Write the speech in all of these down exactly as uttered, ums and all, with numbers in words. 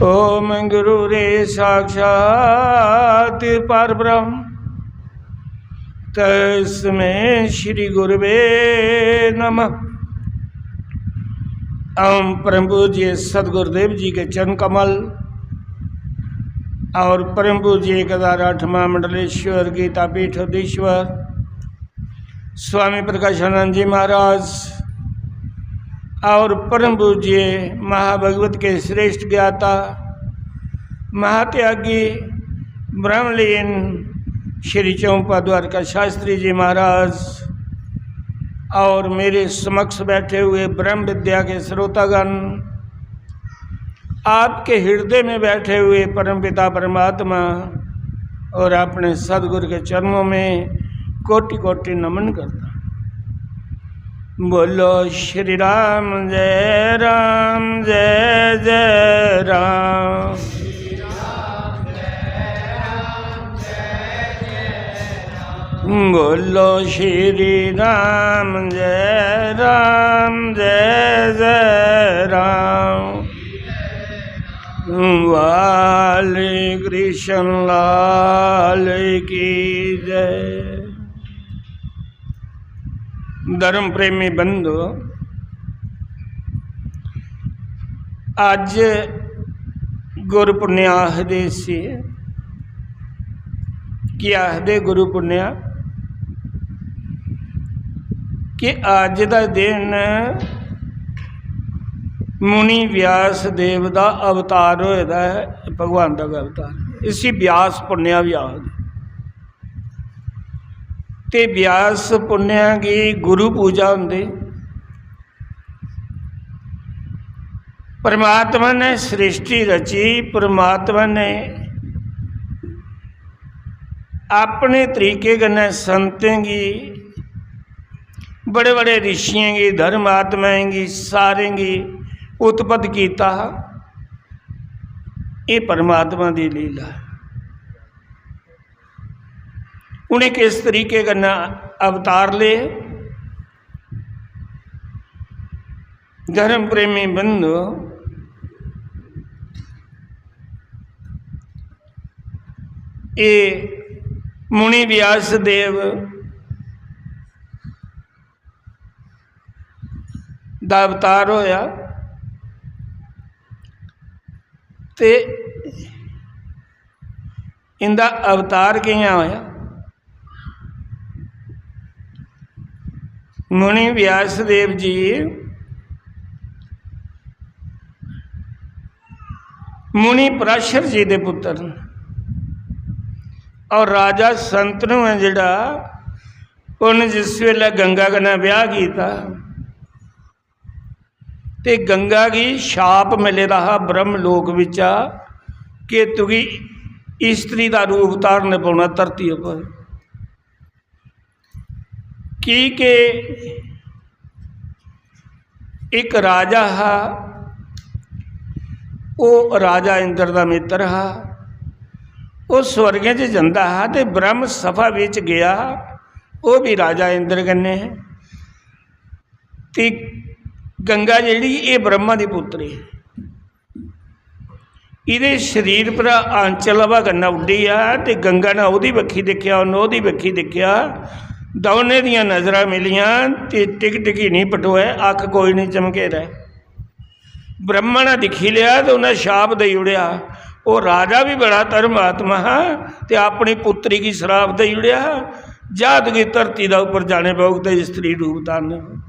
ओम गुरु रे साक्षात पर ब्रह्म तस्मै श्री गुरुवे नमः। हम परम पूज्य सदगुरुदेव जी के चरण कमल और परम पूज्य केदार आठवां मंडलेश्वर गीता पीठाधीश्वर स्वामी प्रकाशानंद जी महाराज और परम पूज्य महाभगवत के श्रेष्ठ ज्ञाता महात्यागी ब्रह्मलीन श्री चौंपा द्वारका शास्त्री जी महाराज और मेरे समक्ष बैठे हुए ब्रह्म विद्या के श्रोतागण, आपके हृदय में बैठे हुए परमपिता परमात्मा और अपने सदगुरु के चरणों में कोटि कोटि नमन करता। बोलो श्री राम जय राम जय जय राम। बोलो श्री राम जय राम जय जय राम। बाल कृष्ण लाल की जय। धर्म प्रेमी बंधु, अज्ज गुरु पुण्य आखदे इसी, की आखदे गुरु पुण्य? कि अज्ज दा दिन मुनि व्यास देव दा अवतार होए दा ऐ, भगवान दा गै अवतार। इसी व्यास पुण्य बी आखदे। ते व्यास पुण्य गी गुरु पूजा होंदी। परमात्मा ने सृष्टि रची, परमात्मा ने अपने तरीके कन्नै संतें गी, बड़े बड़े ऋषियें गी, धर्मात्माएं गी, सारें गी उत्पन्न कीता हा। एह् परमात्मा दी लीला। उ'नें किस तरीके कन्नै अवतार ले? धर्म प्रेमी बंधु, एह् मुनि व्यास देव दा अवतार होया ते इंदा अवतार कि'यां होया? मुनि व्यास देव जी मुनि पराशर जी दे पुत्र न और राजा संतनु ऐ जेह्ड़ा, उन्न जिस वेल्लै गंगा कन्नै ब्याह कीता ते गंगा गी शाप मिले दा हा ब्रह्म लोक बिच्चा कि तुगी स्त्री दा रूप धारण पौना धरती उप्पर। की के इक राजा हा, ओह् राजा इंद्र दा मित्र हा। ओह् स्वर्गें च जंदा हा ते ब्रह्म सभा बिच गेआ, ओह् बी राजा इंद्र कन्नै। ते गंगा जेह्ड़ी, एह् ब्रह्मा दी पुत्री। एह्दे शरीर पर आंचल हवा कन्नै उड्डी आ ते गंगा ने ओह्दी बक्खी दिक्खेआ, उन्न ओह्दी बक्खी दिक्खेआ। दौनें दियां नजरां मिलियां ते टिक टिकी निं पटोऐ, अक्ख कोई निं झमकेरै। ब्रह्मा ने दिक्खी लेआ ते उन्नै शाप देई ओड़ेआ। ओह् राजा बी बड़ा धर्मात्मा हा ते अपनी पुत्री गी श्राप देई ओड़ेआ, "जा तुगी धरती दा उप्पर जाने पौग ते स्त्री रूप धारने पौग।"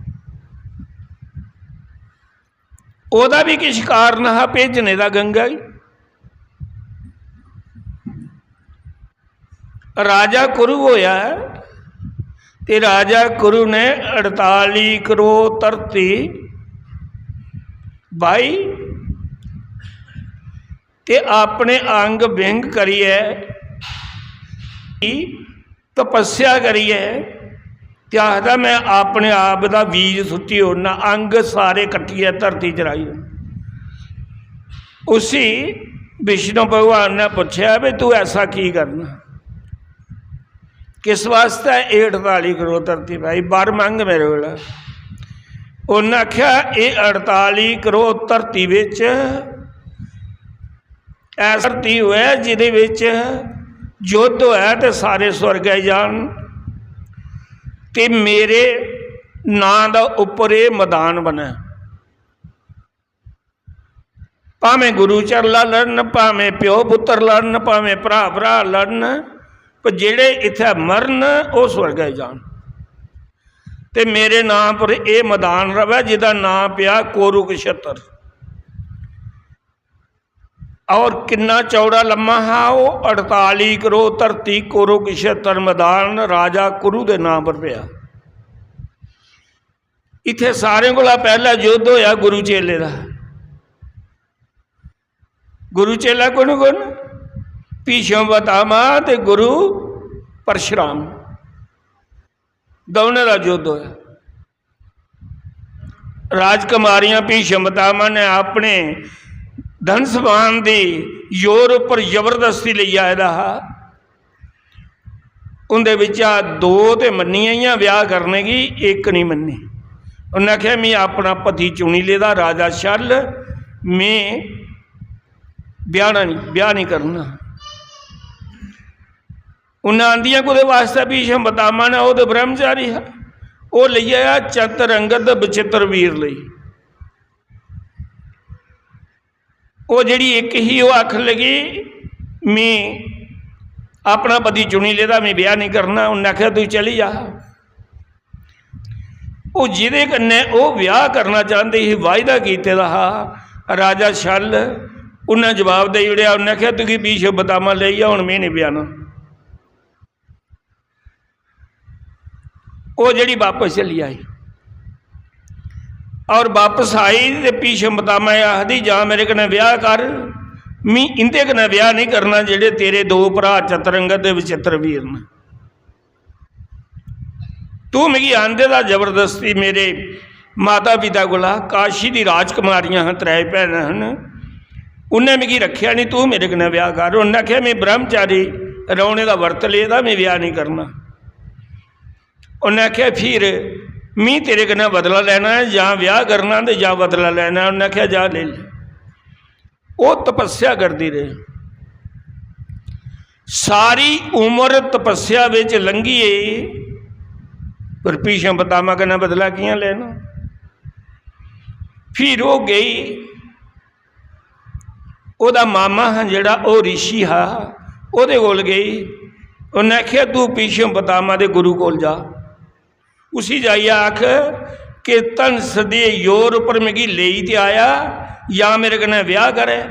ओह्दा बी किश कारण हा भेजने दा गंगा गी। राजा कुरु होया ऐ ते राजा कुरु ने अड़ताली करोड़ धरती बाही ते अपने अंग व्यंग करियै तपस्या करियै ते आखदा, "मैं अपने आप दा बीज सुट्टी ओड़ना, अंग सारे कट्टियै धरती च राही ओड़ना।" उसी विष्णु भगवान ने पुच्छेआ, "भी तू ऐसा की करना? किस वास्तै एह् अड़ताली करोड़ धरती पाई? बर मंग मेरे कोला।" उन्नै आखेआ, "एह् अड़ताली करोड़ धरती बिच ऐसी धरती होऐ जिदे बिच युद्ध होऐ ते सारे स्वर्गै जान, ते मेरे नां दा उप्पर एह् मदान बने। भामें गुरु चेला लड़न, भामें प्यो पुत्तर लड़न, भामें भ्राऽ भ्राऽ लड़न, पर जेह्ड़े इत्थै मरन, ओह् स्वर्गै जान। ते मेरे नां पर एह् मदान र'वै, जिदा नां पेआ कोरुक्षेत्र।" और किन्ना चौड़ा लम्मा हा ओह्, अड़ताली करोड़ धरती, कुरुक्षेत्र मैदान राजा कुरु दे नां पर पेआ। इत्थै सारें कोला पैह्ला युद्ध होया गुरु चेले दा। गुरु चेला कु'न कु'न? भीष्म पितामह ते गुरु परशुराम, दौनें दा युद्ध होया। राजकुमारियां भीष्म पितामह ने अपने धनुष बाण दी जोर उप्पर जबरदस्ती लेई आए दा हा। उं'दे बिच्चा दो ते मन्नियां हियां ब्याह करने गी, इक निं मन्नी। उन्नै आखेआ, "में अपना पति चुनी लेदा राजा शल, में ब्याहना निं, ब्याह निं करना।" उन्नै आंदियां कुदै वास्तै भीष्म पितामह ने, ओह् ते ब्रह्मचारी हा, ओह् लेई आया चतर अंगद ते विचित्र वीर लेई। ओह् जेह्ड़ी इक ही, ओह् आखन लगी, "में अपना पति चुनी लेदा, में ब्याह निं करना।" उन्नै आखेआ, "तू चली जा।" ओह् जेह्दे कन्नै ओह् ब्याह करना चांह्दे हे, वायदा कीते दा हा राजा शल, उन्नै जवाब देई ओड़ेआ। उन्नै आखेआ, "तुगी भीष्म पितामह लेई गेआ, हून में निं ब्याहना।" ओह् जेह्ड़ी बापस चली आई, और बापस आई ते भीष्म पितामह गी आखदी, "जां मेरे कन्नै ब्याह कर, मी इं'दे कन्नै ब्याह निं करना जेह्ड़े तेरे दो भ्राऽ चतरंगत ते विचित्र वीर न।" तू मिगी आंदे दा जबरदस्ती मेरे माता पिता कोला, काशी दी राजकुमारियां हां, त्रै भैनां हन, उन्नै मिगी रक्खेआ निं, तू मेरे कन्नै ब्याह कर। उन्नै आखेआ, "में ब्रह्मचारी रौह्ने दा वर्त लेदा, में ब्याह निं करना।" उन्नै आखेआ, "फिर मी तेरे कन्नै बदला लैना ऐ, जां ब्याह करना ते जां बदला लैना ऐ।" उन्नै आखेआ, "जा लेई ले।" ओह् तपस्या करदी रेही। सारी उम्र तपस्या बिच लंघी गेई, पर भीष्म पितामह कन्नै बदला कि'यां लैना? फिर ओह् गेई, ओह्दा मामा हा जेह्ड़ा, ओह् रिशी हा, ओह्दे कोल गेई। उन्नै आखेआ, "तू भीष्म पितामह दे गुरु कोल जा।" उसी जाइयै आख कि धनस दे जोर उप्पर मिगी लेई ते आया, जां मेरे कन्नै ब्याह करै।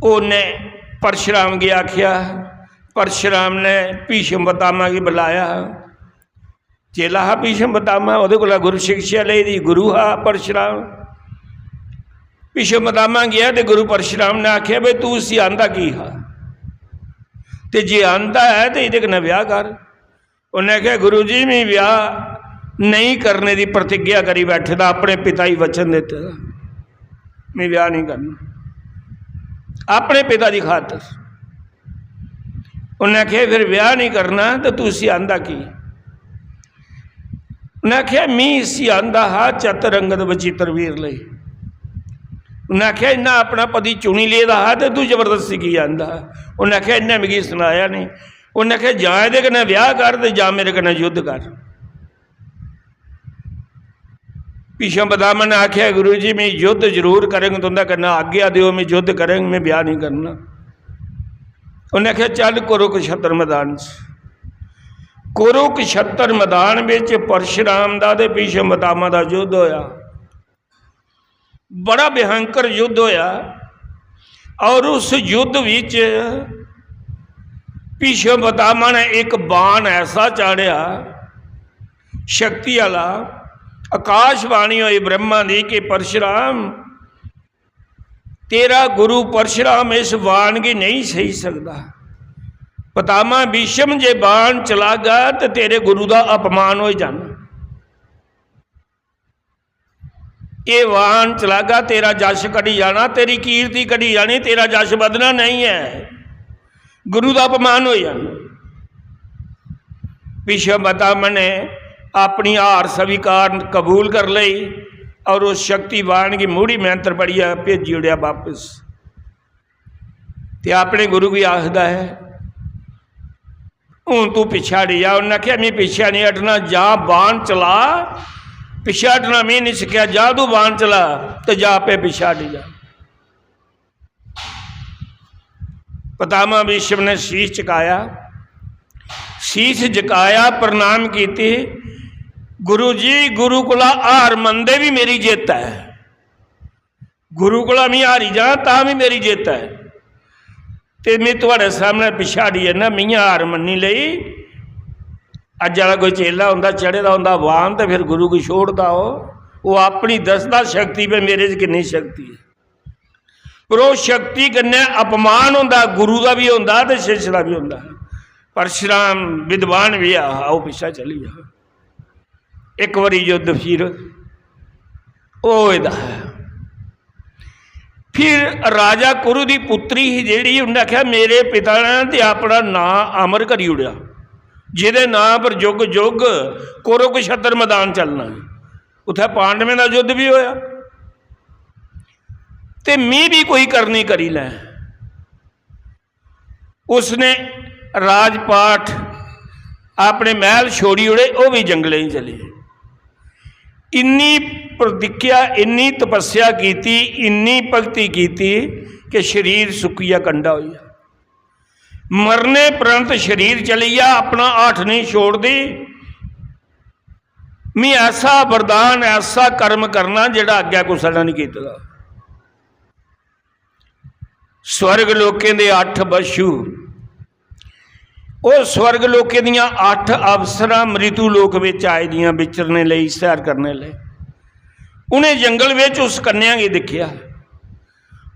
उन्नै परशुराम गी आखेआ, परशुराम ने भीष्म पितामह गी बुलाया। चेला हा भीष्म पितामह, ओह्दे कोला गुरु शिक्षा लेई दी, गुरु हा परशुराम। भीष्म पितामह गेआ ते गुरु परशुराम ने आखेआ, "बे, तू उसी आंदा की हा? ते जे आंदा ऐ ते एह्दे कन्नै ब्याह कर।" उन्नै आखेआ, "गुरु जी, में ब्याह नेईं करने दी प्रतिज्ञा करी बैठे दा, अपने पिता गी वचन दित्ते दा, में ब्याह नहीं करना अपने पिता दी खातर।" उन्नै आखेआ, "फिर ब्याह नहीं करना ते तू इसी आंदा की?" उन्नै आखेआ, "मी इसी आंदा हा चतरंगत बचित्र वीर लेई।" उन्नै आखेआ, "इन्ना अपना पति चुनी लेदा हा ते तू जबरदस्ती की आंदा हा?" उन्नै आखेआ, "इन्नै मिगी सनाया नहीं।" उन्नै आखेआ, "जां एह्दे कन्नै ब्याह कर ते जां मेरे कन्नै युद्ध कर।" भीष्म पितामह ने आखेआ, "गुरु जी, में युद्ध जरूर करङ, तुं'दे कन्नै आज्ञा देओ, में युद्ध करङ, में ब्याह नहीं करना।" उन्नै आखेआ, "चल कुरुक्षेत्र मैदान च।" कुरुक्षेत्र मैदान बिच परशुराम दा ते भीष्म पितामह दा युद्ध होया। बड़ा भयंकर युद्ध होया और उस युद्ध विच भीष्म पितामह ने एक बाण ऐसा चाढ़या, शक्ति आह्ला, आकाशवाणी होई ब्रह्मा दी कि परशुराम, तेरा गुरु परशुराम इस बाण गी नहीं सही सकदा। पितामह भीष्म जे बाण चलागा ते तेरे गुरु दा अपमान हो जाना। एह् बाण चलागा, तेरा जश घटी जाना, तेरी कीर्ति घटी जानी, तेरा जश बधना नहीं ऐ, गुरु दा अपमान हो जाना। भीष्म पितामह ने अपनी हार स्वीकार, कबूल कर लेई और उस शक्ति बाण गी मूढ़ी मंत्र पढ़ियै भेजी ओड़ेआ बापस। ते अपने गुरु गी आखदा ऐ, "हून तू पिच्छे हटी जा।" उन्नै आखेआ, "में पिच्छे नहीं हटना, जा बाण चला, पिच्छे हटना में नहीं सिक्खेआ, जा तू बाण चला ते जा आपे पिच्छे हटी जा।" पितामह भीष्म ने शीश झुकाया, शीश झुकाया, प्रणाम कीती, "गुरु जी, गुरु कोला हार मनदे भी मेरी जित्त है, गुरु कोला में हारी जां तां भी मेरी जित्त है, ते में थुआढ़े सामने पिच्छे हटी जन्ना, में हार मन्नी लेई।" अज्ज आह्ला कोई चेला होंदा, चढ़े दा होंदा बाण, ते फिर गुरु गी छोड़दा ओह्, ओह् अपनी दसदा शक्ति पे मेरे च किन्नी शक्ति ऐ। पर ओह् शक्ति कन्नै अपमान होंदा, गुरु दा बी होंदा ते शिष्य दा बी होंदा। परशुराम विद्वान बी हा, ओह् पिच्छे चली गेआ। इक बारी युद्ध फिर होए दा ऐ। फिर राजा कुरु दी पुत्री ही जेह्ड़ी, उन्नै आखेआ, "मेरे पिता ने ते अपना नांऽ अमर करी ओड़ेआ, जेह्दे नांऽ पर जुग जुग कुरुक्षेत्र मैदान चलना ऐ।" उत्थै पांडवें दा युद्ध बी होआ, ते मी बी कोई करनी करी लैं। उसने राजपाट, अपने मैह्ल छोड़ी ओड़े, ओह् बी जंगलें च चली गे। इन्नी प्रतिज्ञा, इन्नी तपस्या कीती, इन्नी भक्ति कीती कि शरीर सुक्कियै कंडा होई गेआ। मरने परंत शरीर चली गेआ, अपना हठ नहीं छोड़दी। "मी ऐसा वरदान, ऐसा कर्म करना जेह्ड़ा अग्गै कुसै ने नहीं कीते दा।" स्वर्ग लोकें दे अट्ठ बच्छु, ओह् स्वर्ग लोकें दियां अट्ठ अप्सरां मृत्यु लोक बिच आई दियां विचरने लेई, सैर करने लेई। उ'नें जंगल बिच उस कन्या गी दिक्खेआ,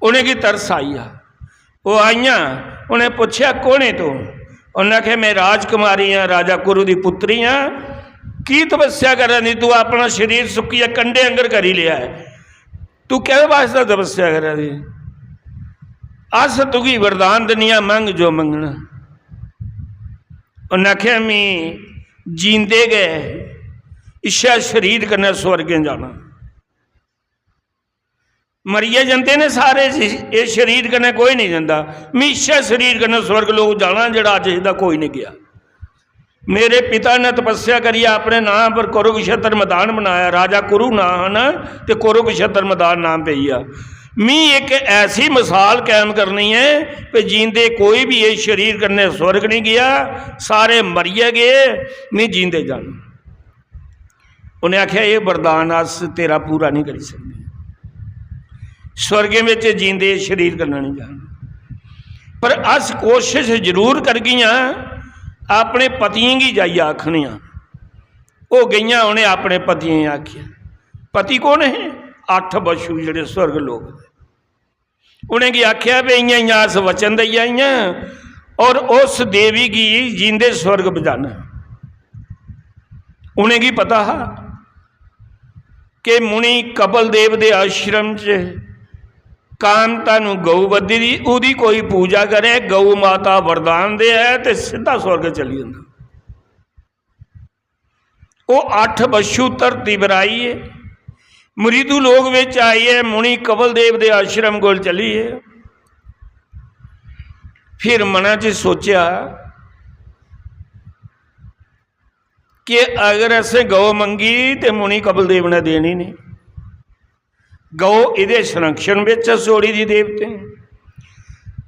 उ'नेंगी तरस आई गेआ। ओह् आइयां, उ'नें पुच्छेआ, "कौन है तू?" उ'न्नै आखेआ, "में राजकुमारी आं, राजा कुरु दी पुत्री आं। की तपस्या करा दी तू? अपना शरीर सुक्कियै कंडे आंगर करी लेआ ऐ। तू कैह्दे वास्तै तपस्या करा दी? अस तुगी वरदान दिन्ने आं, मंग जो मंगना।" उ'न्नै आखेआ, "मी जींदे गै इस्सै शरीर कन्नै स्वर्गें जाना।" मरियै जंदे ने सारे, इस शरीर कन्नै कोई नहीं जंदा। मी इस्सै शरीर कन्नै स्वर्ग लोक जाना जेह्ड़ा अज्ज इसदा कोई नहीं गेआ। मेरे पिता ने तपस्या करियै अपने नांऽ पर कुरुक्षेत्र मैदान बनाया, राजा कुरु नांऽ हा ना, ते कुरुक्षेत्र मैदान नांऽ पेई गेआ। मी इक ऐसी मिसाल कायम करनी ऐ कि जींदे कोई भी इस शरीर कन्नै स्वर्ग नहीं गेआ, सारे मरियै गे, मी जींदे जाना। उ'नें आखेआ, "एह् वरदान अस तेरा पूरा नहीं करी सकदे, स्वर्गें बिच जींदे शरीर कन्नै नहीं जाना, पर अस कोशिश जरूर करगियां, अपने पतियें गी जाइयै आखने आं, ओह् गेइयां, उ'नें अपने पतियें गी आखेआ, पति कौन हे? अट्ठ बच्छु जेह्ड़े स्वर्ग लोक दे। उ'नेंगी आखेआ, "भाई, इ'यां इ'यां अस वचन देई आइयां और उस देवी गी जींदे स्वर्ग पजाना।" उ'नेंगी पता हा कि मुनि कपिल देव दे आश्रम च कामधेनु गौ बद्धी दी, ओह्दी कोई पूजा करे, गौ माता वरदान दे ऐ ते सिद्धा स्वर्ग चली जंदा। ओह् अट्ठ बच्छु धरती पर आई है, मृदु लोक बिच आई है, मुनि कपिल देव दे आश्रम कोल चली है। फिर मना च सोचेआ कि अगर असें गौ मंगी ते मुनि कपिल देव ने देनी नहीं। गौ इदे संरक्षण बिच ऐ, सोड़ी दी देवते।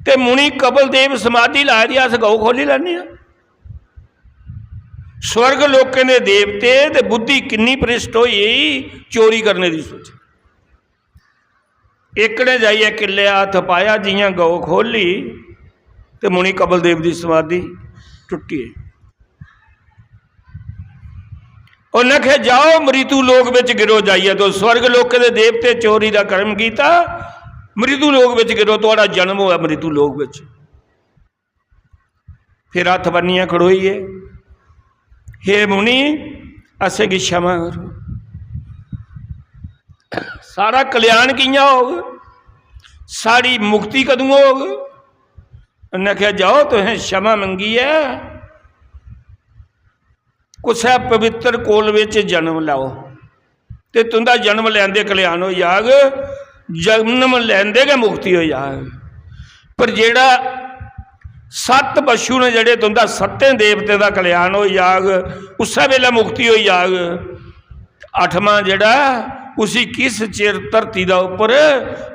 ते मुनि कपिल देव समाधि ला दी, अस गौ खोली लैने आं। स्वर्ग लोकें दे देवते ते बुद्धि किन्नी भ्रष्ट होई, चोरी करने दी सोच। इक ने जाइयै किल्ले हत्थ पाया, जियां गौ खोली ते मुनि कपिल देव दी समाधि टुट्टी। उन्नै आखेआ, "जाओ, मृत्यु लोक बिच गिरो जाइयै, तो स्वर्ग लोक दे देवते चोरी दा कर्म कीता, मृत्यु लोक बिच गिरो, थुआड़ा जन्म होआ मृत्यु लोक बिच।" फिर हत्थ बन्नियै खड़ोई गे, "हे मुनि, असेंगी क्षमा करो, साढ़ा कल्याण कि'यां होग, साढ़ी मुक्ति कदूं होग?" उन्नै आखेआ, "जाओ, तुसें क्षमा मंगी ऐ, कुसै पवित्र कुल बिच जन्म लैओ ते तुं'दा जन्म लैंदे कल्याण होई जाग, जन्म लैंदे गै मुक्ति होई जाग। पर जेह्ड़ा सत्त बच्छु न जेह्ड़े, तुं'दा सत्तें देवतें दा कल्याण होई जाग, उस्सै बेल्लै मुक्ति होई जाग। अठमां जेह्ड़ा, उसी किस चिर धरती दा उप्पर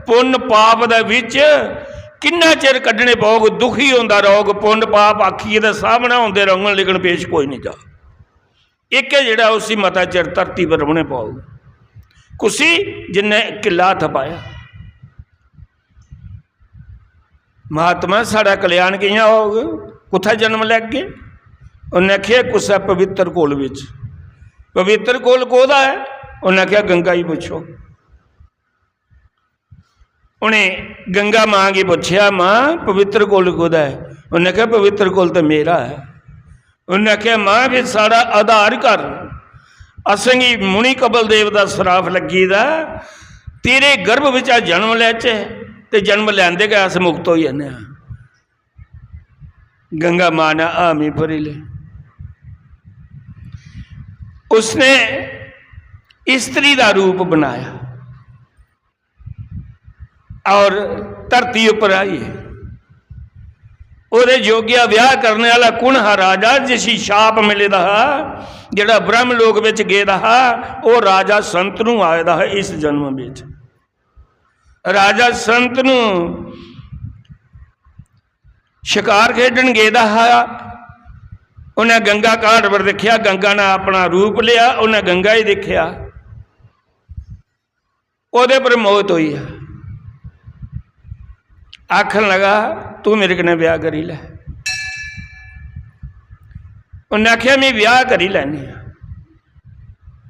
पुन्न पाप दे बिच किन्ना चिर कड्ढने पौग, दुखी होंदा रौह्ग, पुन्न पाप आखियै ते सामनै होंदे रौह्ङन, लेकिन पेश कोई निं जाग। इक ऐ जेह्ड़ा उसी मता चिर धरती पर रौह्ने पौग।" कुसी? जिन्नै किल्ला हत्थ पाया। "महात्मा, साढ़ा कल्याण कि'यां होग? कुत्थै जन्म लैगे?" उन्नै आखेआ, "कुसै पवित्र कुल बिच।" "पवित्र कुल कोह्दा ऐ?" उन्नै आखेआ, "गंगा गी पुच्छो।" उ'नें गंगा मां गी पुच्छेआ, "मां, पवित्र कुल कोह्दा ऐ?" उन्नै आखेआ, "पवित्र कुल ते मेरा ऐ।" उन्नै आखेआ, "मां, फिर साढ़ा आधार कर, असेंगी मुनि कपिल देव दा सराप लग्गी दा, तेरे गर्भ बिचा जन्म लैचे ते जन्म लैंदे गै अस मुक्त होई जन्ने आं।" गंगा मां ने हामी भरी लेई। उसने स्त्री दा रूप बनाया और धरती उप्पर आई। ओह्दे जोग्या ब्याह करने आह्ला कु'न हा राजा, जिसी शाप मिले दा हा, जेह्ड़ा ब्रह्म लोक बिच गेदा हा, ओह् राजा संतनु आए दा हा इस जन्म बिच। राजा संतनु शकार खेडन गेदा हा, उन्नै गंगा घाट पर दिक्खेआ, गंगा ने अपना रूप लेआ, उन्नै गंगा गी दिक्खेआ, ओह्दे पर मोहत होई गेआ। आखन लगा, "तू मेरे कन्नै ब्याह करी लै।" उन्नै आखेआ, "में ब्याह करी लैन्नी आं।"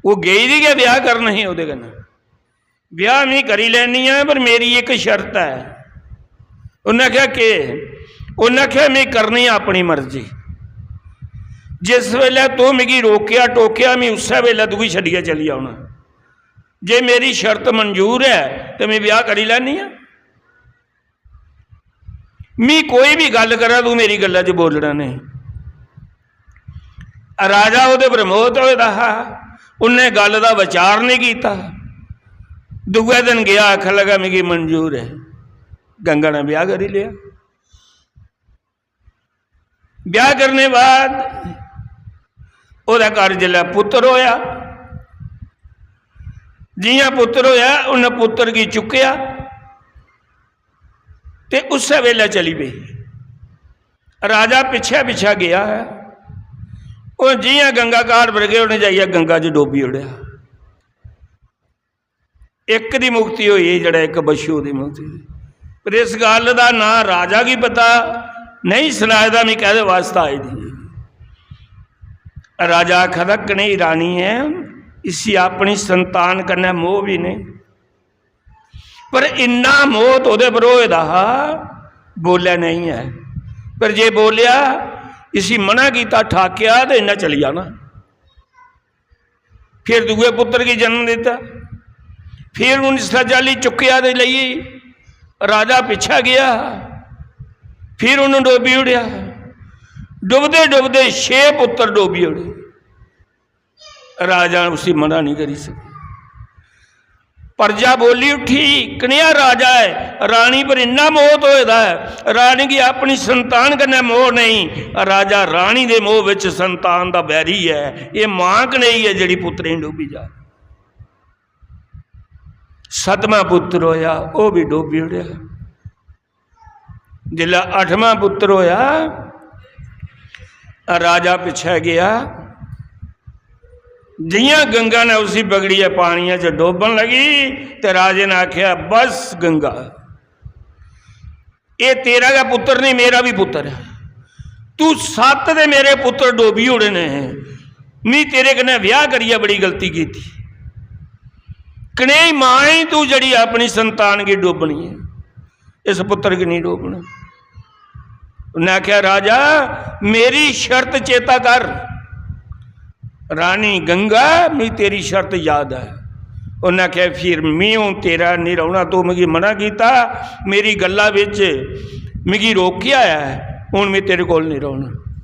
ओह् गेई दी गै ब्याह करन ही ओह्दे कन्नै। "ब्याह में करी लैन्नी आं, पर मेरी इक शर्त ऐ।" उन्नै आखेआ, "केह्?" उन्नै आखेआ, "में करनी आं अपनी मर्जी। जिस बेल्लै तूं मिगी रोकेआ टोकेआ, में उस्सै बेल्लै तुगी छड्डियै चली औना। जे मेरी शर्त मंजूर ऐ, ते में ब्याह करी लैन्नी आं। मी कोई बी गल्ल करै, तूं मेरी गल्ला च बोलना नेईं।" राजा ओह्दे पर मोहत होए दा हा, उन्नै गल्ल दा विचार नेईं कीता। दूए दिन गेआ, आखन लगा, "मिगी मंजूर ऐ।" गंगा ने ब्याह करी लेआ। ब्याह करने बाद ओह्दे घर जिसलै पुत्तर होआ, जियां पुत्तर होआ, उन्नै पुत्तर गी चुक्केआ ते उस्सै बेल्लै चली पेई। राजा पिच्छै पिच्छै गेआ ऐ। ओह् जियां गंगा घाट पर गए, उन्नै जाइयै गंगा च डोबी ओड़ेआ। इक दी मुक्ति होई, जेह्ड़ा इक बच्छू दी मुक्ति होई। पर इस गल्ल दा ना राजा गी पता, नेईं सनाए दा मी कैह्दे वास्तै आई दी ऐ। राजा आखा दा, "कनेही रानी ऐ, इसी अपनी संतान कन्नै मोह बी नेईं, पर इन्ना मोह ते ओह्दे पर होए दा हा, बोलै नेईं ऐ, पर जे बोलेआ, इसी मना कीता, ठाकेआ ते इन्नै चली जाना।" फिर दूए पुत्र गी जन्म दित्ता। फिर उन्न इस्सै चाल्ली चुक्केआ ते लेई राजा पिच्छै गेआ, फिर उन्न डोबी ओड़ेआ। डुबदे डुबदे छे पुत्र डोबी ओड़े। राजा उसी मना नहीं करी सके। प्रजा बोली उठी, "कनेहा राजा ऐ, रानी पर इन्ना मोह होए दा ऐ, रानी गी अपनी संतान कन्नै मोह नहीं।" राजा रानी दे मोह विच संतान दा बैरी ऐ। ये मां कनेही ऐ जेड़ी पुत्रें गी डोबी जा। सतमां पुत्र होया, ओह भी डोबी ओड़ेआ। जिसलै अठमां पुत्र होया, राजा पिच्छै गया, जियां गंगा ने उसी पकड़ियै पानियै च डोबन लगी ते राजे ने आख्या, "बस गंगा, एह तेरा गै पुत्र नहीं, मेरा भी पुत्र है। तू सत्त दे मेरे पुत्र डोबी ओड़े ने। मी तेरे कन्नै ब्याह करियै बड़ी गलती कीती। कनेही मां ही तू जेड़ी अपनी संतान गी डोबनी है, इस पुत्र गी नहीं डोबना।" उन्नै आख्या, "राजा, मेरी शर्त चेता कर। रानी गंगा, मी तेरी शर्त याद है।" उन्नै आखेआ, "फिर मी हून तेरा निं रौह्ना, तूं मिगी मना कीता, मेरी गल्ला बिच मिगी रोकेआ ऐ, हून मी तेरे कोल निं रौह्ना।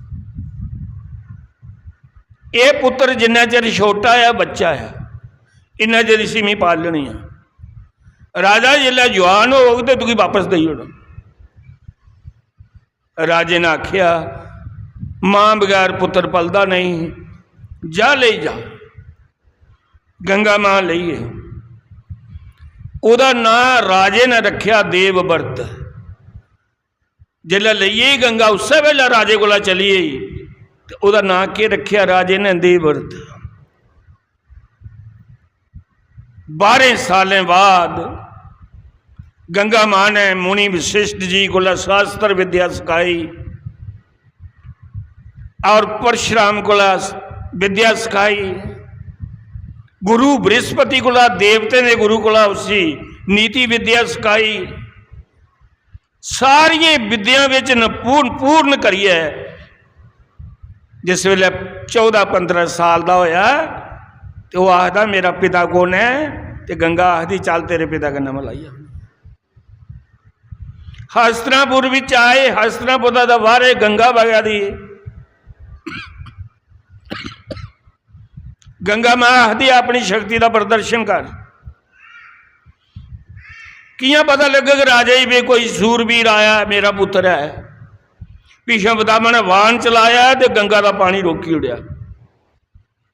एह् पुत्तर जिन्ना चिर छोटा ऐ, बच्चा ऐ, इन्ना चिर इसी मी पालनी ऐ। राजा जिसलै जुआन होग ते तुगी बापस देई ओड़ङ।" राजे ने आखेआ, "मां बगैर पुत्तर पलदा नहीं, जा लेई जा।" गंगा मां लेई गे। ओह्दा नां राजे ने रखेआ देवव्रत। जिसलै लेई गेई गंगा, उस्सै बेल्लै राजे कोला चली गेई। ते ओह्दा नां केह् रखेआ राजे ने? देवव्रत। बारह सालें बाद गंगा मां ने मुनि वशिष्ठ जी कोला शास्त्र विद्या सखाई और परशुराम कोला विद्या सखाई, गुरु बृहस्पति कोला, देवतें दे गुरु कोला उसी नीति विद्या सखाई। सारियें विद्यां बिच न पूर्ण, पूर्ण करियै जिस वेले चौदां पंदरां साल दा होया ते ओह् आखदा, "मेरा पिता कौन ऐ?" ते गंगा आखदी, "चल तेरे पिता कन्नै मलाइया।" हस्तिनापुर बिच आए, हस्तिनापुर दा बाहर गंगा बगा दी। गंगा मां आखदी, "अपनी शक्ति दा प्रदर्शन कर।" कियां पता लग्गग राजे गी भी कोई सूरबीर आया, मेरा पुत्र है? भीष्म पितामह ने बाण चलाया ते गंगा दा पानी रोकी ओड़ेआ,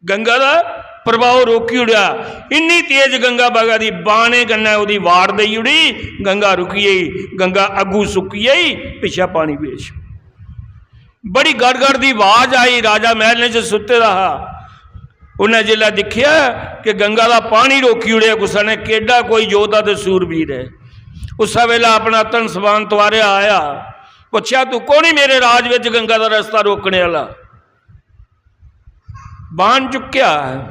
गंगा दा प्रवाह रोकी ओड़ेआ। इन्नी तेज गंगा बगा दी, बाणे कन्नै ओह्दी वार देई ओड़ी, गंगा रुकी गेई, गंगा अग्गू सुक्की गेई, पिच्छे पानी पेश। बड़ी गड़गड़ दी आवाज आई, राजा महलें च सुत्ते दा हा। उन्नै जिसलै दिक्खेआ कि गंगा दा पानी रोकी ओड़ेआ कुसै ने, केड्डा कोई योद्धा ते सूरबीर ऐ। उस्सै बेल्लै अपना धन समान तुआरेआ आया, पुच्छेआ, "तू कौन ही मेरे राज विच गंगा दा रस्ता रोकने आह्ला?" बाण चुक्केआ,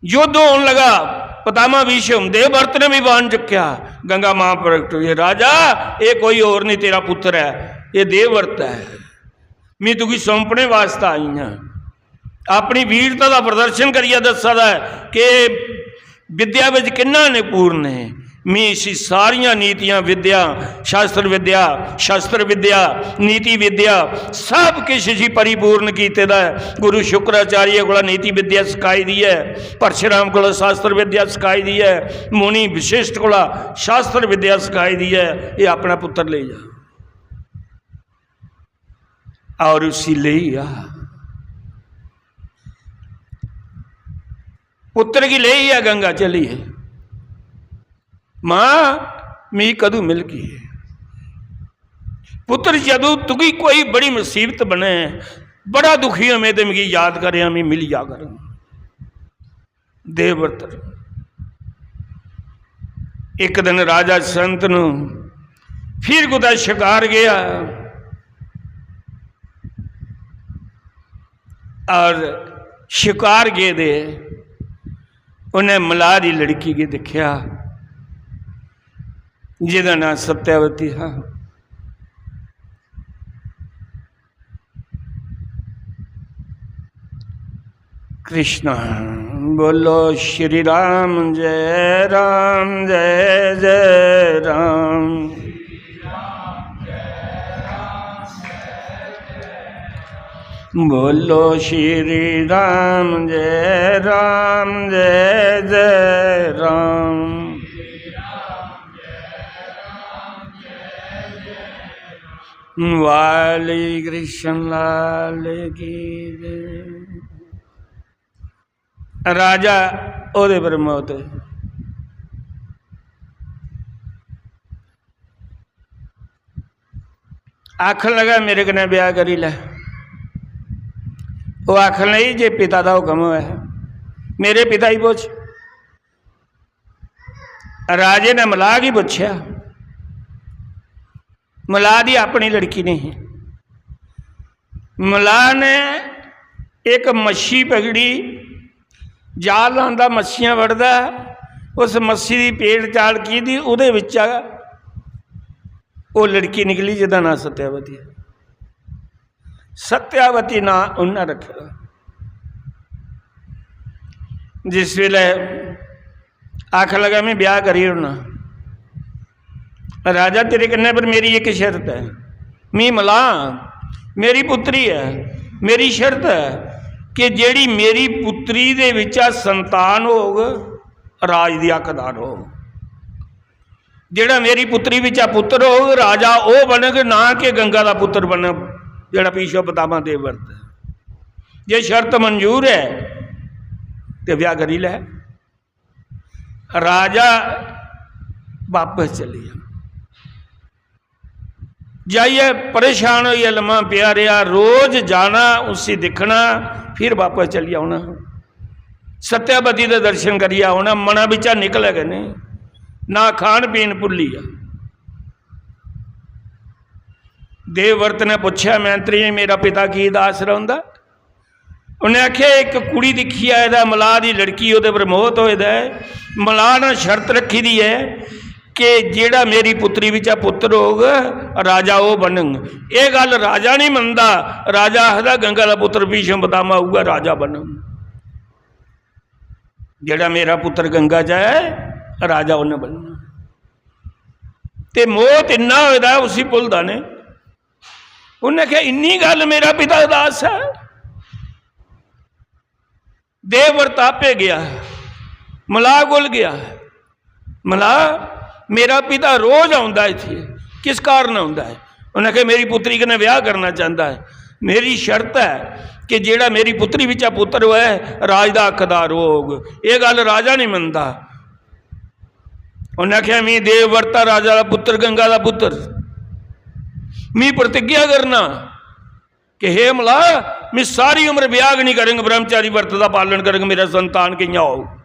युद्ध होन लगा। पितामह भीष्म, देवव्रत ने भी बाण चुक्केआ। गंगा मां प्रगट हुई, "राजा, ये कोई और नहीं, तेरा पुत्र है, ये देवव्रत है, मैं तुगी सौंपने वास्ते आई हां।" अपनी वीरता का प्रदर्शन करियै दस्सा दा है कि विद्या विच किन्ना निपुण है। मैं इसी सारियां नीतियां, विद्या, शास्त्र विद्या, शस्त्र विद्या, नीति विद्या, सब किश इसी परिपूर्ण कीते दा है। गुरु शुक्राचार्य कोला नीति विद्या सखाई दी है, परशुराम कोला शास्त्र विद्या सखाई दी है, मुनि वशिष्ठ कोला शास्त्र विद्या सखाई दी है। ये अपना पुत्र ले जा। और उसी लेई आ, पुत्र गी लेई आ गंगा चली। "मां, मी कदू मिलगी?" "पुत्र, जदू तुगी कोई बड़ी मुसीबत बने, बड़ा दुखी होवें ते मिगी याद करेआं, मी मिली जा कर।" देवव्रत। इक दिन राजा शंतनु फिर कुतै शकार गया, और शिकार गेदे, उन्हें मलाह दी लड़की गी दिक्खेआ, जिदा नां सत्यावती हा। कृष्णा। बोलो श्री राम, जय राम, जय जय राम। बोलो श्री राम, जय राम, जय जय राम। वाली कृष्ण लाल की जय। राजा ओहदे पर मौत। आखन लगा, "मेरे कन्नै ब्याह करी लै।" ओह आखन लगी, "जे पिता दा हुक्म होऐ, मेरे पिता गी पुच्छ।" राजे ने मलाह गी पुच्छेआ, मलाह दी अपनी लड़की नहीं ही। मलाह ने इक मच्छी पकड़ी, जाल लांदा, मच्छियां फड़दा, उस मच्छी दी पेट चाल की दी, ओहदे बिच्चा ओह लड़की निकली, जेहदा नां सत्यावती ऐ। सत्यावती नां उन्नै रक्खे दा। जिस वेले आखन लगा, "में ब्याह करी ओड़ना।" "राजा, तेरे कन्नै पर मेरी इक शर्त ऐ।" "मी मलाह, मेरी पुत्री ऐ, मेरी शर्त ऐ कि जेह्ड़ी मेरी पुत्री दे बिच्चा संतान होग, राज दी हकदार होग। जेह्ड़ा मेरी पुत्री बिच्चा पुत्र होग, राजा ओह बनग, ना कि गंगा दा पुत्र बनग, जेह्ड़ा भीष्म पितामह देवव्रत ऐ। जे शर्त मंजूर ऐ, ते ब्याह करी लै।" राजा बापस चली गेआ। जाइयै परेशान होइयै लम्मा पेआ रेहा, रोज जाना, उसी दिक्खना, फिर बापस चली औना। सत्यावती दे दर्शन करियै औना, मना बिच्चा निकले गै नेईं, ना खान पीन भुल्ली गेआ। देवव्रत ने पुच्छेआ, "मैंत्री, मेरा पिता की उदास रौंह्दा?" उन्हें आखेआ, "इक कुड़ी दिक्खी आए दा, मलाह दी लड़की, ओह्दे पर मोहत होए दा ऐ। मलाह ने शर्त रक्खी दी ऐ कि जेह्ड़ा मेरी पुत्री बिच्चा पुत्र होग, राजा ओह् बनग।" एह् गल्ल राजा नहीं मनदा। राजा आखदा, "गंगा दा पुत्र भीष्म पितामह, उ'ऐ राजा बनग। जेह्ड़ा मेरा पुत्र गंगा चा ऐ, राजा उन्नै बनना।" ते मोहत इन्ना होए दा ऐ, उसी भुलदा नहीं। उन्नै आखेआ, "इन्नी गल्ल मेरा पिता उदास ऐ?" देवव्रत आपे गेआ, मलाह कोल गेआ, "मलाह, मेरा पिता रोज औंदा इत्थै, किस कारण औंदा ऐ?" उन्नै आखेआ, "मेरी पुत्री कन्नै ब्याह करना चांह्दा ऐ। मेरी शर्त ऐ कि जेह्ड़ा मेरी पुत्री बिच्चा पुत्र होऐ, राज दा हकदार होग।" एह् गल्ल राजा नहीं मनदा। उन्नै आखेआ, "मी देवव्रता राजा दा पुत्र, गंगा दा पुत्र, मी प्रतिज्ञा करना कि हे मलाह, मी सारी उम्र ब्याह गै नहीं करंग, ब्रह्मचारी व्रत दा पालन करंग, मेरा संतान कियां होग?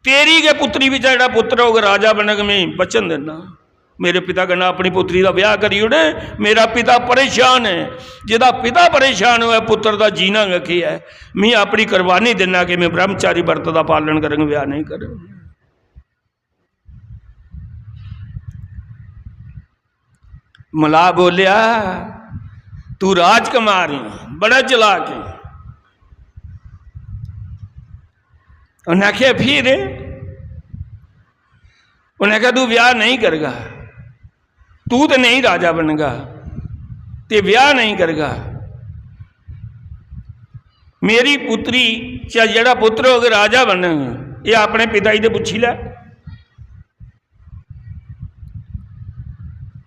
तेरी गै पुत्री बिच्चा जेह्ड़ा पुत्र होग, राजा बनग, मी वचन दिन्ना। मेरे पिता कन्नै अपनी पुत्री दा ब्याह करी ओड़े, मेरा पिता परेशान ऐ। जेह्दा पिता परेशान होऐ, पुत्र दा जीना गै केह् ऐ? मी अपनी कुर्बानी दिन्ना कि में ब्रह्मचारी व्रत दा पालन करंग, ब्याह नहीं करंग।" मलाह बोलेआ, "तू राजकुमार है, बड़ा चालाक है।" उन्नै आखेआ, "फिर?" उन्नै आखेआ, "तू ब्याह नहीं करगा, तू ते नहीं राजा बनगा, ते ब्याह नहीं करगा। मेरी पुत्री चा जेह्ड़ा पुत्र होग, राजा बनग।" एह् अपने पिता जी ते पुच्छी लै।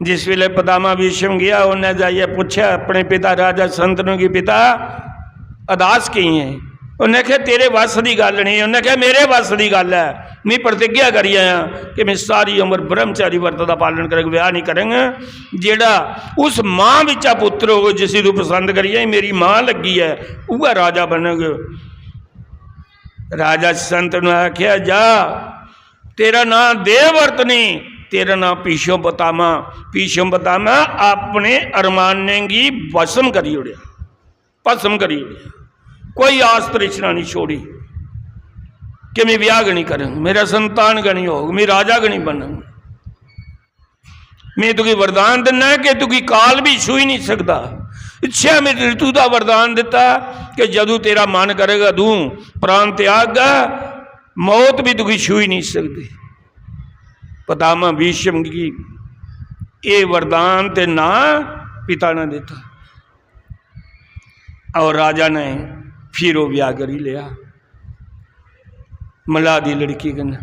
जिस वेले पितामह भीष्म गया, उन्नै जाइयै पुच्छेआ अपने पिता राजा शंतनु गी, "पिता, अदास की है?" उन्नै आखेआ, "तेरे वस दी गल्ल नहीं।" उन्नै आखेआ, "मेरे वस दी गल्ल ऐ, में प्रतिज्ञा करी आया कि में सारी उम्र ब्रह्मचारी व्रत दा पालन करंग, ब्याह नहीं करंग। जेह्ड़ा उस मां बिच्चा पुत्र होग, जिसी तू पसंद करी आई, मेरी मां लग्गी ऐ, उ'ऐ राजा बनग।" राजा शंतनु ने आखेआ, "जा, तेरा नां देवव्रत नहीं, तेरा नां भीष्म पितामह।" भीष्म पितामह अपने अरमानें गी भस्म करी ओड़ेआ, भस्म करी ओड़ेआ। कोई आस तृष्णा नहीं छोड़ी कि मैं ब्याह गै नहीं करंग, मेरा संतान गै नहीं होग, मैं राजा गै नहीं बनंग। मैं तुगी वरदान दिना कि तुगी काल भी छूई नहीं सकता। इच्छा में ऋतु का वरदान दिता कि जदू तेरा मन करेगा तू प्राण त्याग, मौत भी तुगी छूई नहीं सकती। पितामह भीष्म की ये वरदान ते ना पिता ने दिता। और राजा ने फिर वो ब्याह करी लिया मल्लाह दी लड़की कन्नै।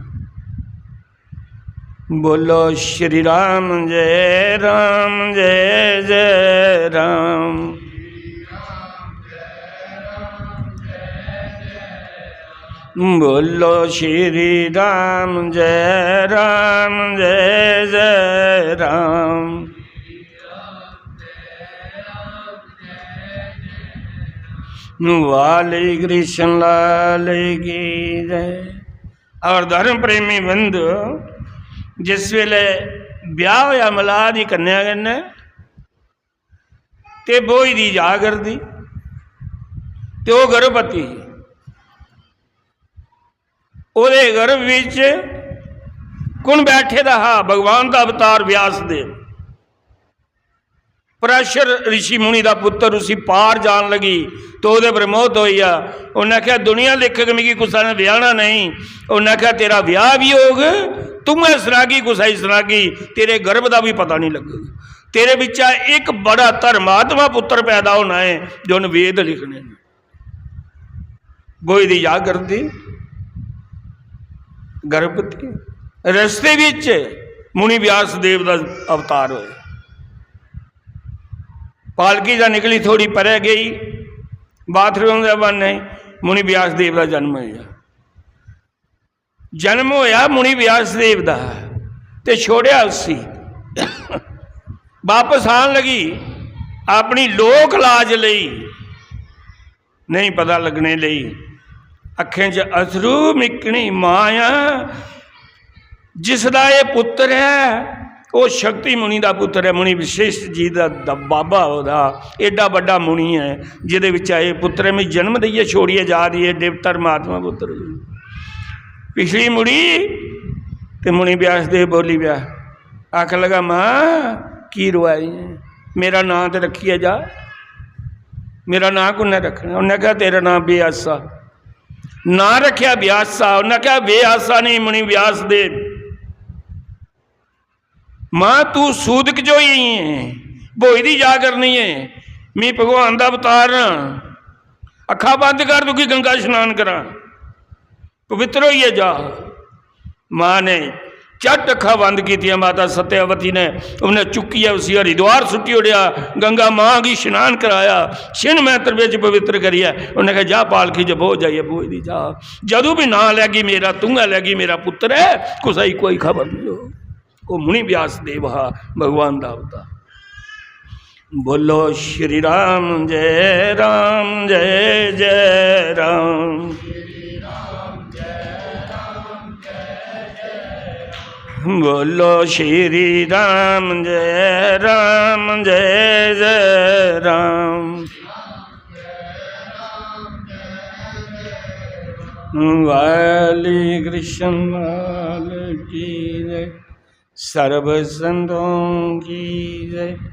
बोलो श्री राम जय राम जय जय राम। बोलो श्री राम जय राम जय जय राम। वाली कृष्ण लाल की जय। और धर्म प्रेमी बंधु, जिस वेले ब्याह होया मल्लाह दी कन्या कन्नै, ते ब्होई दी जा करदी, ते ओह् गर्भवती ही। ओह्दे गर्भ विच कुण बैठे दा हा? भगवान दा अवतार व्यास देव। पराशर ऋषि मुनि दा पुत्र, उसी पार जान लगी तो ओह्दे पर मोहित होई गेआ। उन्नै आखेआ, "दुनिया लेखक मिगी कुसै ने ब्याहना नहीं।" उन्नै आखेआ, "तेरा ब्याह भी होग, तूं गै सनागी, कुसै गी सनागी, तेरे गर्भ दा भी पता नहीं लग्गग। तेरे बिच्चा इक बड़ा धर्मात्मा पुत्र पैदा होना है जो उन्न वेद लिखने न।" ब्होई दी जा करदी, गर्भवती। रस्ते विच मुनि व्यास देव दा अवतार होया। पालकी दा निकली, थोड़ी परै गई, बाथरूम दे बन्ने मुनि व्यास देव दा जन्म होया। जन्म होया मुनि व्यास देव दा ते छोड़ेआ उसी। वापस आन लगी अपनी लोक लाज लेई, नहीं पता लगने लेई। अक्खें च अथरू मिकनी माया, जिसदा एह् पुत्र ऐ, ओह् शक्ति मुनि दा पुत्र ऐ, मुनि वशिष्ठ जी दा, दा बाबा ओह्दा, एड्डा बड्डा मुनि ऐ, जेह्दे बिच्चा एह् पुत्र ऐ, मिगी जन्म देइयै छोड़ियै जा दी ऐ, एड्डे धर्मात्मा पुत्र। पिछली मुड़ी ते मुनि व्यास देव बोली पेआ, आखन लगा, "मां, की रोआई ऐ? मेरा नांऽ ते रक्खियै जा, मेरा नांऽ कु'न्नै रक्खना?" उन्नै आखेआ, "तेरा नांऽ बेआसा।" नांऽ रक्खेआ व्यासा, उन्नै आखेआ, "बेआसा नेईं, मुनि व्यास देव।" मां, तू सूतक च होई गेई ऐ, ब्होई दी जा करनी ऐ। मी भगवान दा अवतार आं, अक्खां बंद कर, तुगी गंगा शनान करां, पवित्र होइयै जा। मां ने झट अक्खां बंद कीतियां, माता सत्यावती ने, उन्हें चुक्कियै उसी हरिद्वार सुट्टी ओड़ेआ। गंगा मां गी शनान कराया, छिन मैत्र बिच पवित्र करियै उन्हें कहा, "जा पालकी च बौह, जाइयै ब्होई दी जा। जदू भी नां लैगी मेरा, तूं गै लैगी, मेरा पुत्र ऐ, कुसै गी कोई खबर नहीं हो।" वो मुनि व्यास देव हा, भगवान दा अवतार। बोलो श्री राम जय राम जय जय राम। बोलो श्री राम जय राम जय जय राम। वाली कृष्ण लाल की जय। सर्व संतों की जय।